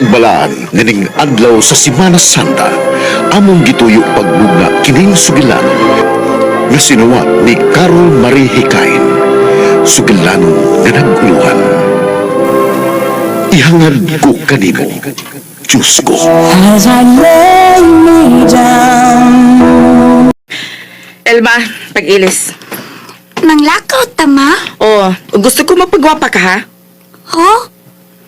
Balaan nganing adlaw sa Simana Santa, among gituyo pagbugna kining sugilanon nga sinuwat ni Carol Marie Hikain. Sugilanon nga naguluhan. Ihangad ko kanimo, Diyos ko. As I lay me down. Elma, pag-ilis. Manglakaw ta, ma? Oh, gusto ko mapagwapa ka ha? Ho?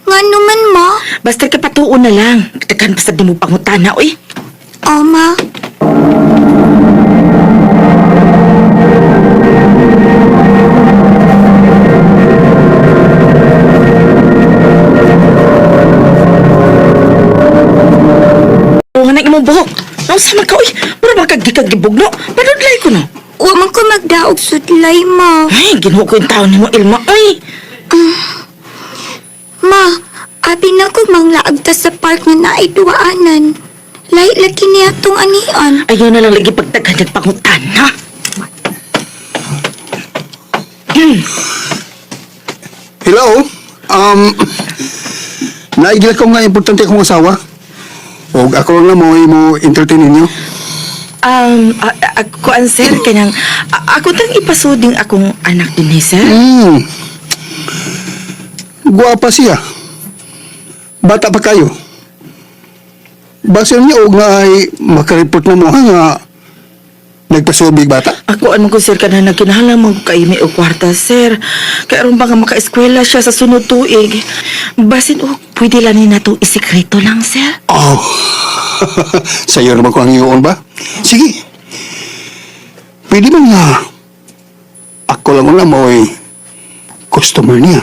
Nga naman, ma? Basta ka patuon na lang. Katakan basta di mo pangutana, uy. O, ma? Oo, nga na imong buhok. Nausa man ka, uy. Mura ba kagikagibog, no? Panudlay ko, no? Wa man ko magdaog sudlay, ma. Ay, ginuho ko yung taon ni mo, Elma, uy. Ma, abi na ko manglaag ta sa park nga naay duwaanan. Lahi lagi niya tong anian. Ayaw na lang lagi pagdaghan ng pangutana. Hello? Naigil ko nga importante akong asawa. O ako lang mo mo entertain ninyo. Kuan, sir, kanyang, ako tang ipasuding akong anak din, eh, sir. Guwapa siya. Bata pa kayo. Basil niya og nga ay makareport na mo ha nga nagpasubig bata. Ako, ano ko, sir, kanang nagkinahalang mo kaimi o kwarta, sir. Kaya aron ba nga makaeskwela siya sa sunod tuig. Basin, oh, pwede lang ni nato isikreto lang, sir. Oh. Sa'yo naman ko ang iyon ba? Sige. Pwede ba nga ako lang una mo ay customer niya.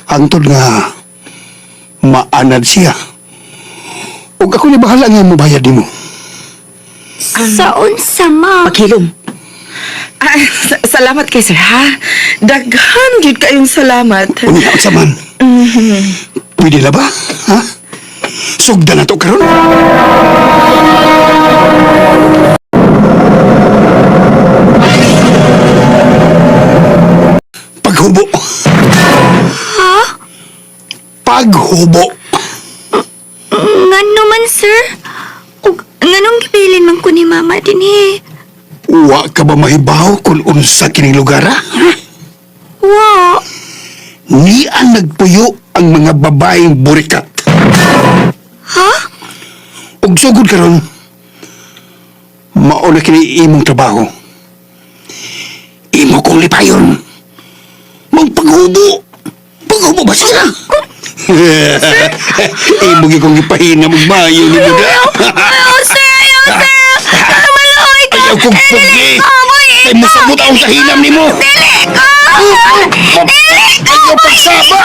Hangtod nga maanad siya. Ug ako ni bahala nga mobayad nimo. Sa unsa, ma? Paghilom. Ah, salamat kay sir, ha? Daghan gyud kayong salamat. Unya sa man. Pwede na ba? Ha? Sugdan na to karon. Paghubo. Ha? Paghubo. Nga naman, sir? Ug nganong gibilin man ko ni mama dinhi? Wa ka ba mahibaw kung unsa kining lugar ha? Wa. Nian nagpuyo ang mga babaeng burikat. Ha? Ug sugod karon, mao na kini imong trabaho. Imo kong lipayon. Mong paghubo. Paghubo ba siya? Imo gi kong gipahina mong mayo ni mo. Ayaw, sir! Ayaw, sir! Maluoy ka! Ayaw kong pugi. Kay mosabot akong sa hinam nimo. Dili ko! Dili ko! Ayaw pagsaba.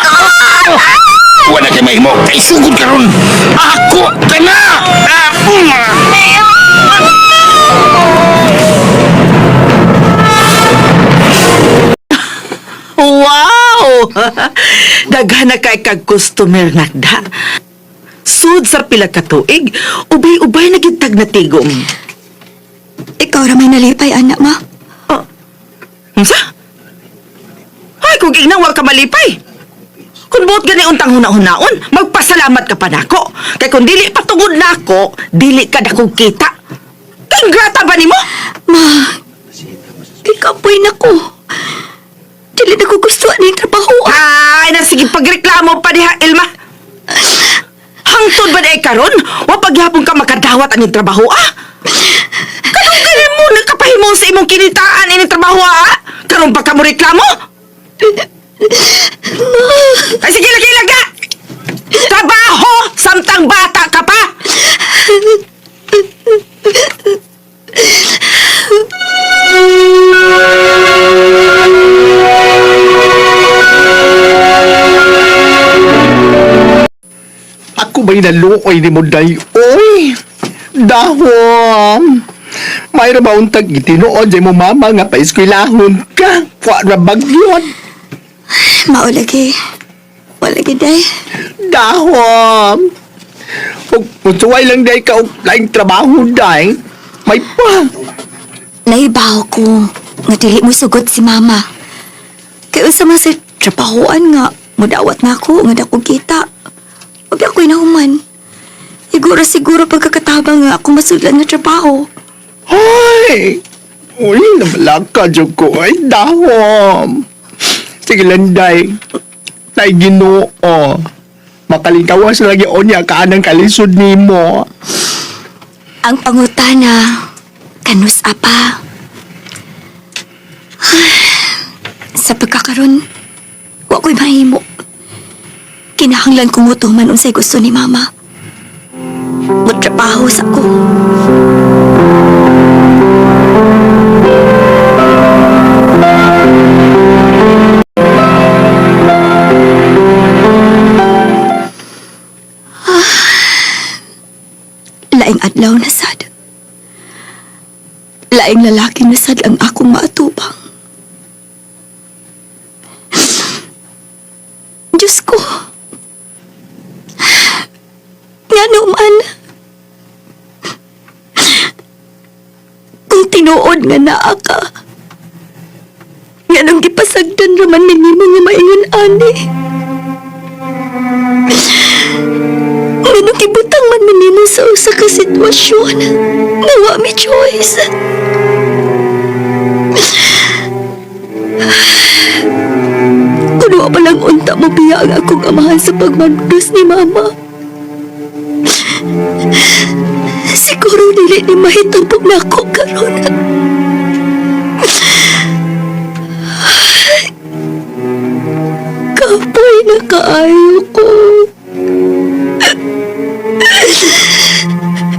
Wala kay mahimo. Kay sugod karon. Ako ka na. Ako na. Wow! Daghan na kay kag customer nagda. Sud sa pila ka tuig, ubay-ubay na gitag na tigom. Ikaw ra may nalipay, anak, ma. Oh. Unsa? Ay, kung ignaw wa ka malipay. Kung buot gani untang huna-hunaon, magpasalamat ka pa nako. Kay kung dili patungod nako, dili ka dakong kita. Kay grata ba nimo? Ma, ikapoy na ko. Dili na ko gusto ani trabaho. Ay, na sige pagreklamo pa diha, Elma. Hangtod ba di karon? Wa pagyapon ka makadawat aning trabaho ah? Kanong ganin mo nakapahimo sa imong kinitaan ining trabaho ah? Karon pa ka mo reklamo? Ay sige lagi laga. Trabaho samtang bata ka pa. Ako ba'y naluoy ni mo, day? Oy! Dahom! Mayroon ba untag gitinuod sa imong mama nga paeskwelahon ka? Wa ra bagyon. Maulagi. Walagi, day. Dahom! Ug musuway lang day ka og laing trabaho, day. May pa. Naibaw ko nga dili mo sugot si mama. Kay unsa man sa trabahoan nga mudawat na ako nga dako kita. Wag ako'y nahuman. Siguro-siguro pagkakatabang nga ako masudlan nga trabaho. Hoy! Uy, namalaka dyan ko. Ay, dahom. Sige lang, day. Tay Ginoo. Makalingkawas lagi onya kaanang kalisod nimo. Ang pangutana, kanus apa? Sa pagkakaron, wa ko'y mahimo. Kinahanglan kong mutuman unsay gusto ni Mama. Mutrabaho sa ko. Laing adlaw na sad. Laing lalaki na sad ang akong maatubang. Diyos ko. Nga naman. Kung tinuod nga naa ka. Nga nung gipasagdan raman ni nimo nga maingon ani. Nga nung gibutang man ni nimo sa usa ka sitwasyon. Nga wa mi choice. Kuno pa lang unta mo biya ang akong amahan sa pagmandos ni Mama. Siguro dili ni mahitambok na ako karon. Kapoy na kaayo ko.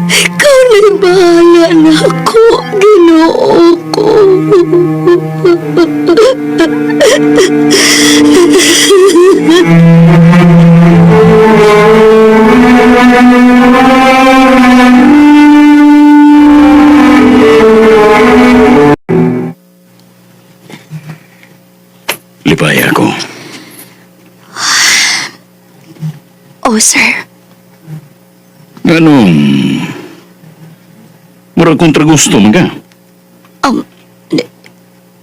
Ikaw na'y bahala na ako, Ginoo ko. Lipay ako. Oh, sir. Ganong... Murag kontra gusto man ka.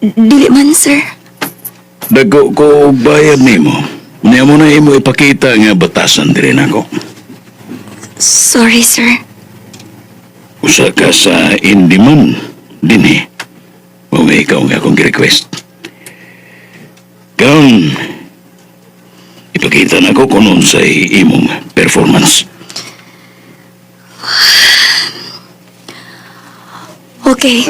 Dili man, sir. Dago ko og bayad nimo. Niya mo na imo ipakita nga batasan diri nako. Sorry, sir. Usa ka sa indiman dinhi. Mao nga ikaw nga akong gi-request. Karon ipakita nako kung unsay imong performance. Okay.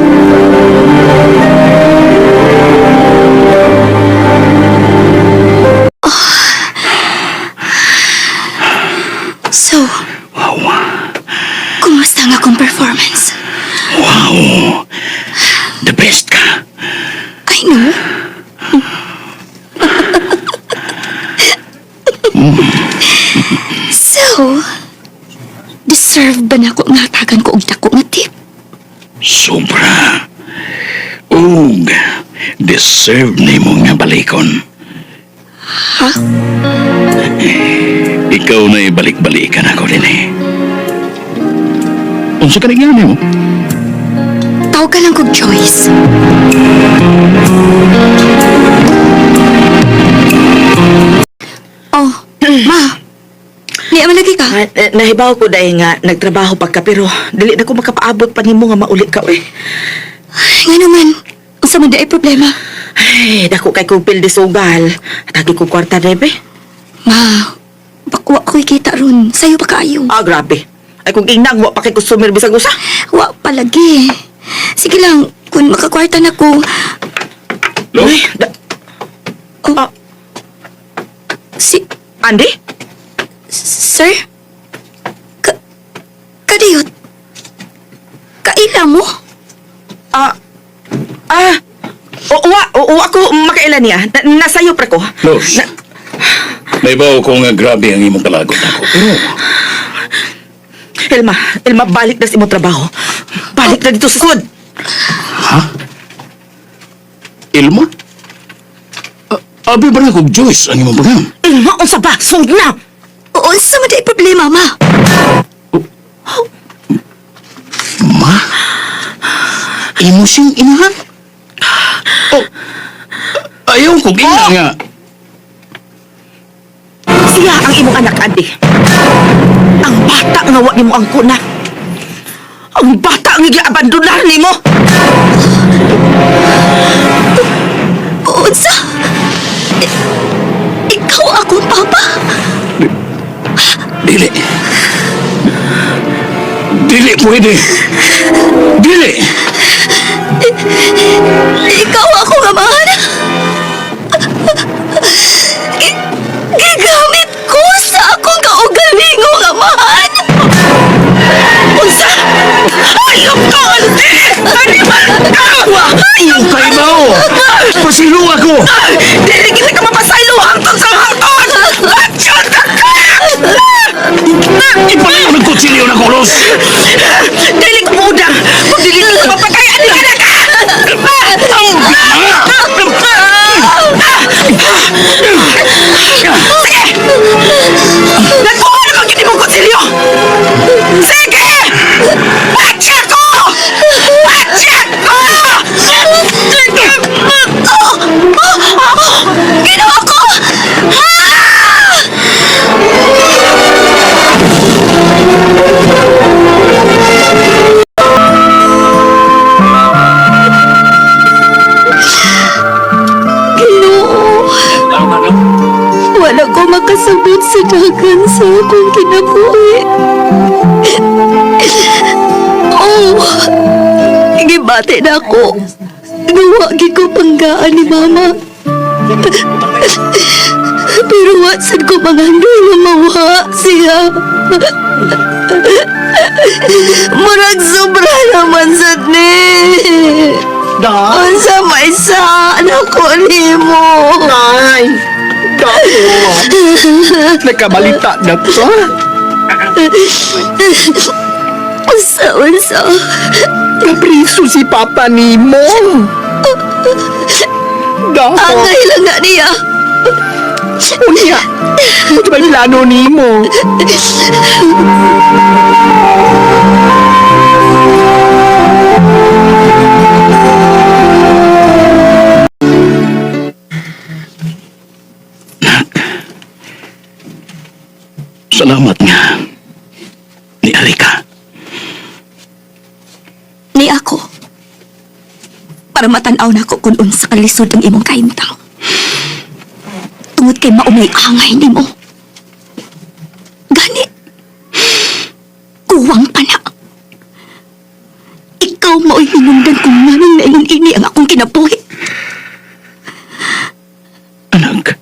Oh. So, Wow. kumusta ang akong performance? Wow. The best ka. I know. So, deserve ba na ako nga hatagan ko og dako nga tip? Sobra. Ug deserve nimo nga balikon. Ha? Ikaw na ibalik-balikan ako din eh. Unsa ka rin mo? Tawag ka lang kog Joyce. Oh, ma. Niya malagi ka. Ah, eh, nahibaw ko dahil nga nagtrabaho pa ka pero dili na ko makapaabot pa nimo nga mauli ka oy. Ay, nga naman. Unsa man di ay problema? Ay, dako kay kong pildi sugal. Tagi ko kwarta rebe. Ma, bakwa ko'y kita ron. Sayo pa kaayo. Ah, grabe. Ay kung ingnang wa pa kay customer bisag usa. Wa palagi. Sige lang, kung makakwarta na ko. Lo? Ay, da- Oh, Ah. si, Andy? sir? Ka, kadiyot? Kaila mo? Ah, ah, oo, oo, ako makaila niya. Na, nasayo pre ko. Los. Na, Naibaw ko nga grabe ang imong kalagot ako. Pero Elma, Elma, balik na sa imong trabaho. Balik na dito sa sud. Ha? Ilma? Abi ba na kog Joyce ang imong pangan? Elma, unsa ba? Sud na! Oo, unsa man di ay problema, ma? Ma? Imo siyang inahan? Oh, ayaw kog ina nga. Siya ang imong anak, Andy. Ang bata nga wa nimo ang kuna. Ang bata nga giabandonar nimo. Unsa? Ikaw akong papa? Dili. Dili pwede. Dili. Ikaw akong amahan? Gigamit ko sa akong kaugalingong amahan? Unsa? Ayop ka, ante! Animal ka! Ukay mo! Pasilo ako! Dili kita ka mapasaylo hangtod sa hangtod! Atsyon ka ka! Ipalayo ng kutsilyo na kolos! Dili ko muna! Kung dili ka mapatay, ani ka na ka! Sige! Nagkuha naman gini mong kutsilyo! Sige! Patya ko! Patya ko! Ginawa ko! Ginoo. Wala ko makasabot sa dagan sa akong kinabuhi. Oh, gibati na ako. Gawa ko panggaan ni Mama. Pero watsan ko mangandoy nga mawa siya. Murag sobra naman sad ni. Day! Unsa may sa nako nimo. Day! Day! Nagkabalita na to. Unsa unsa. Napriso si Papa nimo. Daw. Angay lang na niya. Unya. Ano ba yung plano nimo? Salamat nga. Ni Arika. Ni ako. Para matanaw na ako kung unsa ka lisod ang imong kahimtang. Tungod kay maumay angay nimo. Gani. Kuwang pa na. Ikaw mao'y hinungdan kung nganong naingon ini ang akong kinabuhi. Anak.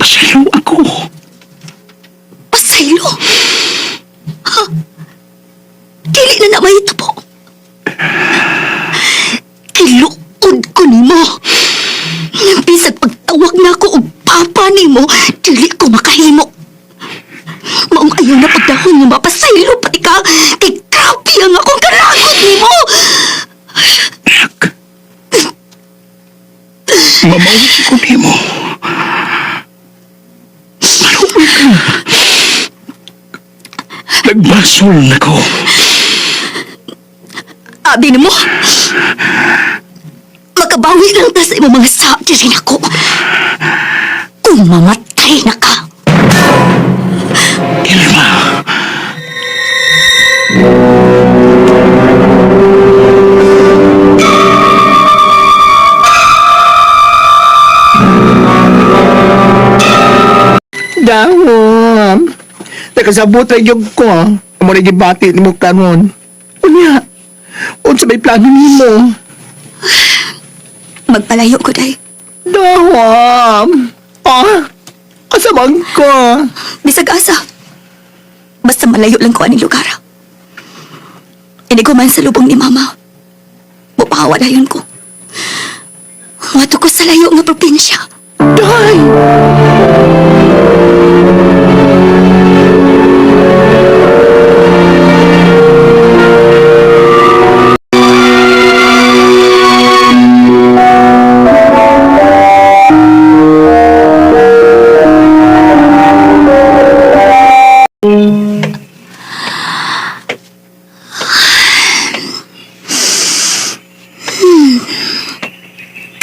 Pasilo ako. Pasaylo. Ha? Dili na na mahitabo. Kiluod ko nimo. Nang bisag pagtawag na ako og papa nimo, dili ko makahimo. Maong ayaw na pagdahon nga mapasaylo pati ka, kay grabe ang akong karagot nimo. Anak. Mamawi ko nimo. Maluoy ka. Nagbasol na ko. Abi nimo, makabawi lang ta sa imong mga sa diri nako. Kung mamatay na ka. Irma. Dahon. Nakasabot na yung ko. Amo na gibati nimo karon. Unya. Unsa may plano nimo? Magpalayo ko, day. Dahon. Ah. Asa man ko? Bisag asa. Basta malayo lang ko aning lugar. Ini ko man sa lubong ni Mama. Mupahawa dayon ko. Wato ko sa layo nga probinsya. Day.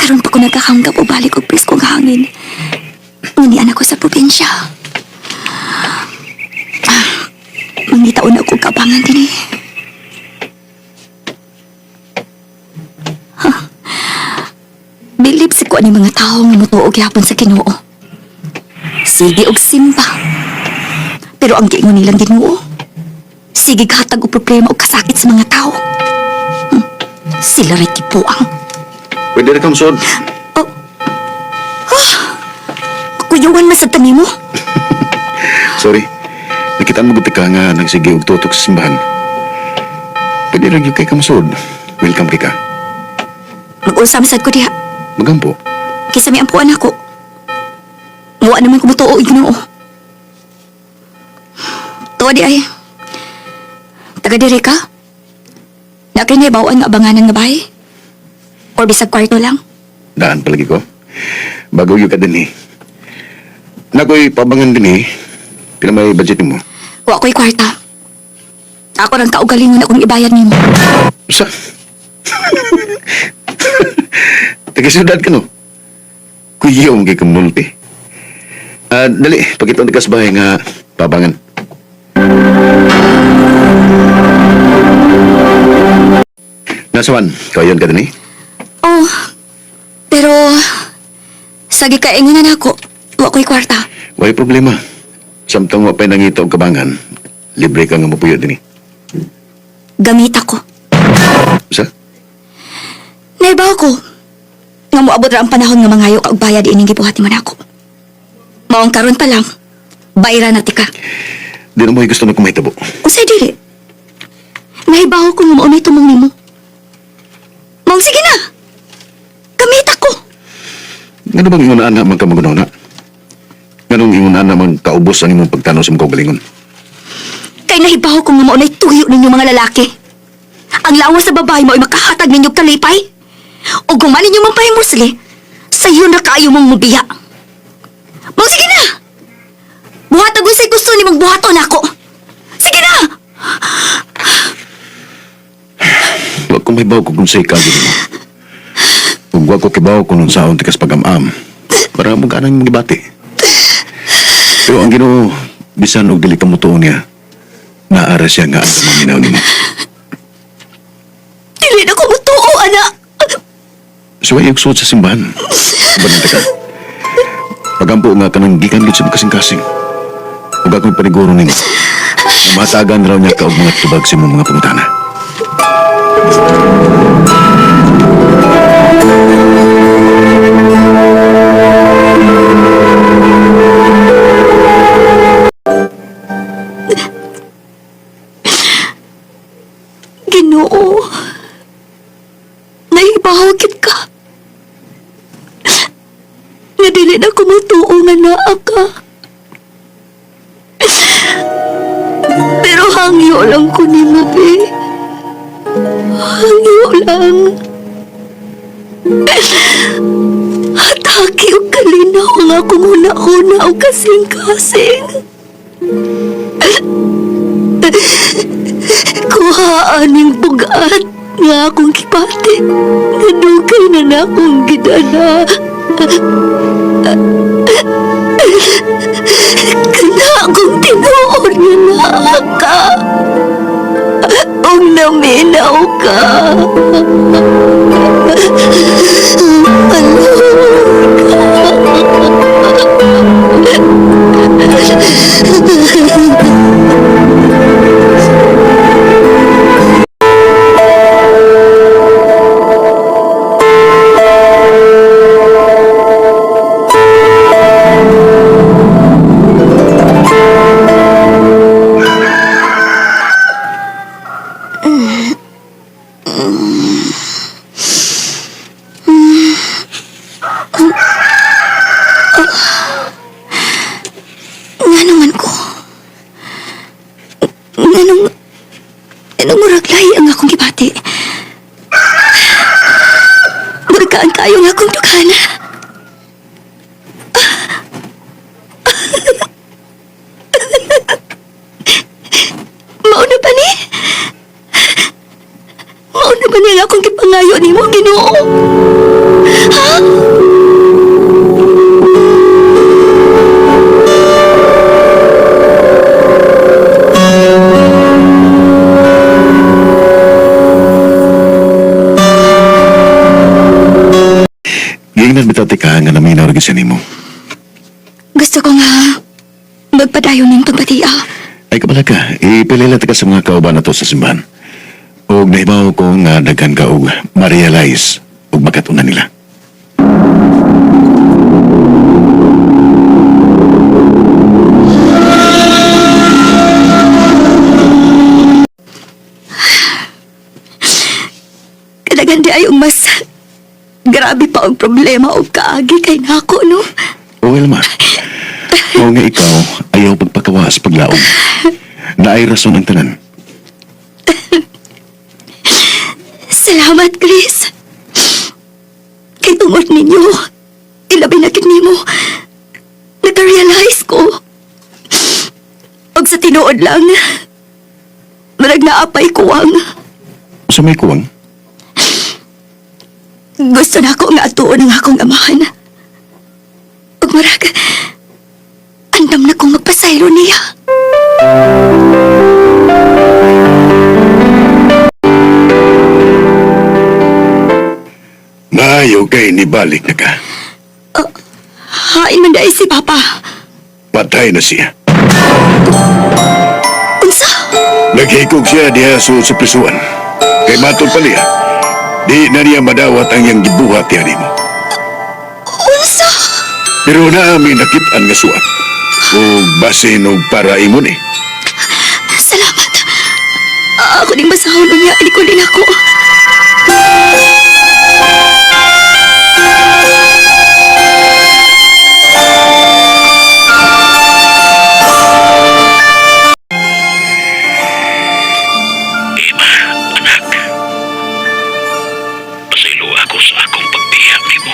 Karon pa ko nagkakanggap o balik og preskong hangin. Ngani anak ko sa probinsya. Dako ni mga tao nga motuo gihapon sa Ginoo. Sige og simba. Pero ang giingon nilang Ginoo, sige hatag og problema og kasakit sa mga tao. Sila ray tipuang. Pwede rin kang sod. Oh. Ah! Kuyuan man sa tanimo. Sorry. Nakitaan mo guti ka nga nagsige og tutok sa simbahan. Pwede rin yung kay kamusod. Welcome kay ka. Mag-usam sad ko diha. Magampo. Kaysa may ampuan ako. Wa naman ko motuo og Ginoo. Tuwa di ay. Taga diri ka? Na kay bawaan nga abanganan nga bahay? Or bisag kwarto lang? Daan palagi ko. Bago yung ka din eh. Nakoy pabangan din eh. Pila may budget mo. Wa ko'y kwarta. Ako rang kaugalingon akong ibayad nimo. Sa? Taga siyudad ka no? Kuya kay kamulti. Ah, dali, pagkita ka sa bahay nga pabangan. Nasa man, kayon ka din eh. Oh, pero sagi ka ingonan ako. Wa ko'y kwarta. Walay problema. Samtang wa pa'y nangita og kabangan, libre ka nga mapuyo din eh. Gamit ako. Sa? Naibaw ko. Nga moabot ra ang panahon nga mangayo ka og bayad ining gibuhat nimo nako. Mao ang karon pa lang. Bayra na tika. Di na mo'y gusto na kumahitabo. Usay dili. Nahibaw ko nga mao nay tumong nimo. Mao sige na. Gamit ako. Ngano bang ingunaan na man ka magunaw na? Nganong ingunaan na man kaubos ang imong pagtanaw sa mga kaugalingon? Kay nahibaw ko nga mao nay tuyo ninyo mga lalaki. Ang lawas sa babae mo ay makahatag ninyo kalipay. O kung man ninyo mampahimusli, sayo na kaayo mong mubiya. Mao sige na! Buhat ang unsay gusto ni mong buhaton ako. Sige na! Wa ko mahibaw kung unsay kagid mo. Ug wa ko kibaw kung unsaon tikas pag-am-am. Para mo ganang imong gibati. Pero ang Ginoo, bisan og dili ka motuo niya, naara siya nga ang maminaw nimo. Dili na ko mutuo, anak. Suway og suot sa simbahan. Uban ka. Pagampo nga kanang gikan gid sa kasing-kasing. Ug akong paniguro nimo. Matagan raw niya ka og mga tubag sa imong mga pangutana. Ginoo. Naibaw gid ka. Nga dili na ko mutuo nga naa ka. Pero hangyo lang ko nimo, be. Hangyo lang. Hataki og kalinaw ang akong huna-huna og kasing-kasing. Kuhaan ning bugat nga akong gibati. Nadugay na na akong gidana. Kana akong tinuod nga naa ka. Ug naminaw ka. Nga naman ko. Nga nung murag lahi ang akong gibati. Murag kayo ang akong dughan. Mauna ba ni? Mauna ba ni ang akong gipangayo nimo, Ginoo? Ha? Giingnan bitaw tika nga naminaw ra gyud siya nimo. Gusto ko nga magpadayon ning pagbatia. Ay kabala ka, ipilila ta ka sa mga kauban na to sa simbahan. Og nahibaw ko nga daghan ka og ma-realize og makatunan nila. Kadagan di ay mas grabe pa ang problema og kaagi kay nako, no? O Elma, o nga ikaw ayaw pagpakawa sa paglaom. Naay rason ang tanan. Salamat, Chris. Kay tungod ninyo, ilabi na gid nimo. Naka-realize ko. Og sa tinuod lang, marag naapay kuwang. Sa may kuwang, Gusto na ako nga atuon ang akong amahan. Ug marag, andam na kong magpasaylo niya. maayo kay nibalik na ka. Hain man dahil si Papa. Patay na siya. Unsa? Naghikog siya diha sa prisuan. Kay matod pa niya, di na niya madawat ang iyang gibuhat niya nimo. Unsa? Pero naami nakit-an nga suwat. O basin og para imo ni. Salamat. Ako ding basahon niya. Ilikol din ako. Ima, anak. Pasaylo ako sa akong pagbiyak nimo.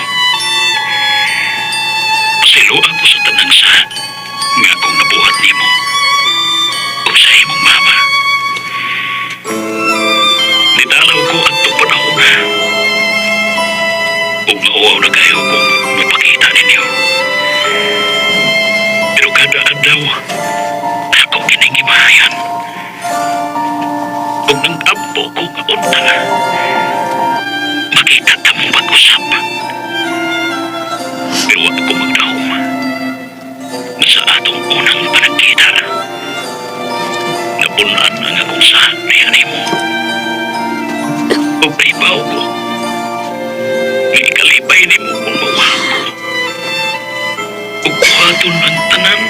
Pasaylo ako sa tanang sa nga akong nabuhat nimo. O sa imong mama. Nidalaw ko adtong panahon. Ug mauwaw na kayo kung mapakita ninyo. Pero kada adlaw, akong kining gibahayan. Ug nang ampo ko nga unta. Makita ta mong pag-usap. Pero wa ko magdahom. Nga sa atong unang panagkita, napunan ang akong sa diha nimo. Ug naibaw ko nga ikalipay nimo kung mawa ko. Ug buhaton ang tanan.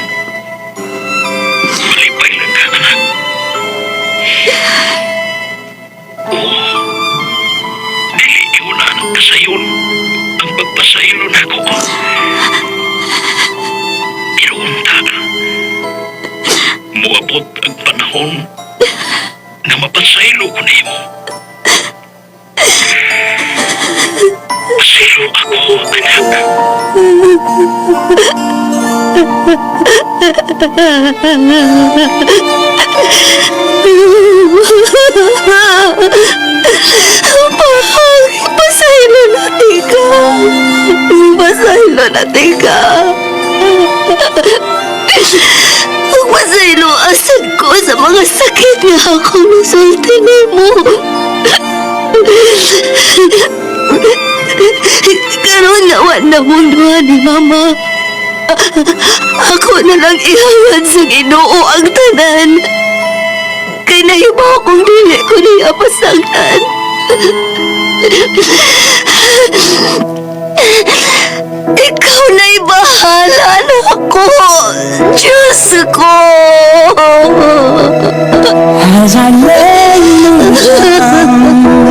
Malipay lang ka, anak. Oo. Dili iuna ang kasayon ang pagpasaylo nako. Pero unta, muabot ang panahon nga mapasaylo ko nimo. Pasaylo ako, anak. Pahang, pasaylo na tika. Pasaylo na tika. Huwag pasaylo asad ko sa mga sakit nga akong nasulti nimo. Karon nga wa na mong duha ni Mama. Ako na lang ihangad sa Ginoo ang tanan. Kay nahibaw kong dili ko niya pasagdan. Ikaw na'y bahala na ako. Diyos ko. As I